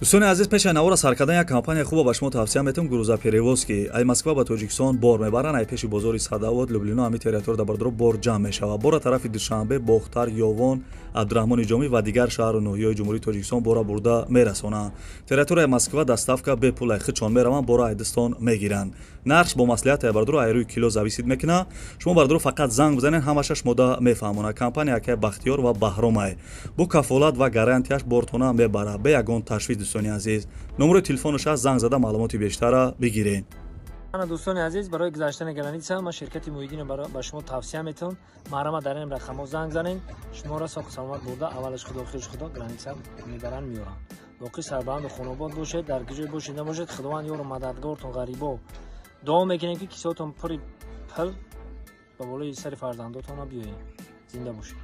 Дӯстони азиз, пеши навора сар кардан як компания хуба ба шумо тавсия метавам: «Грузоперевозки». Ай Москва ба Тоҷикистон бор мебаранд. Ай пеши бозори Садовод, Люблино, ҳами территория да, бардоро, бор ҷамъ мешавад. Бора тарафи Душанбе, Бохтар, Ёвон, Абдураҳмони Ҷомӣ ва дигар шаҳру ноҳияҳои Ҷумҳурии Тоҷикистон бора бурда мерасонанд. Территорияи Москва доставка бепул, ай худшон мераванд, бора айдистон мегиранд. Нархш бо маслиҳат, ай бардоро, ай рӯи кило зависит мекунад. Шумо, бардоро, фақат занг бизанед, ҳамаша шумода мефаҳмонад. Компания акай Бахтиёр ва Баҳромай бо кафолат ва гарантияш бортона мебарад, бе ягон ташвиш. Дӯстони азиз, номерои телефонаш аст, занг зада маълумоти бештара бигиред. Ана, дӯстони азиз, барои гузаштани граница ман ширкати Муҳиддино ба шумо тавсия метавон. Маҳрама дар ин рақамҳо занг занед, шуморо соҳу саломат бурда, аввалаш Худо, охираш Худо, граница мебаранд, меёранд. Боқӣ сарбаланду хонобод бошед, дар куҷое бошед набошед, Худованд ёру мададгортон. Ғарибо дуо мекунем, ки кисотон пури пул ба болои сари фарзандотона биёед. Зинда бошед.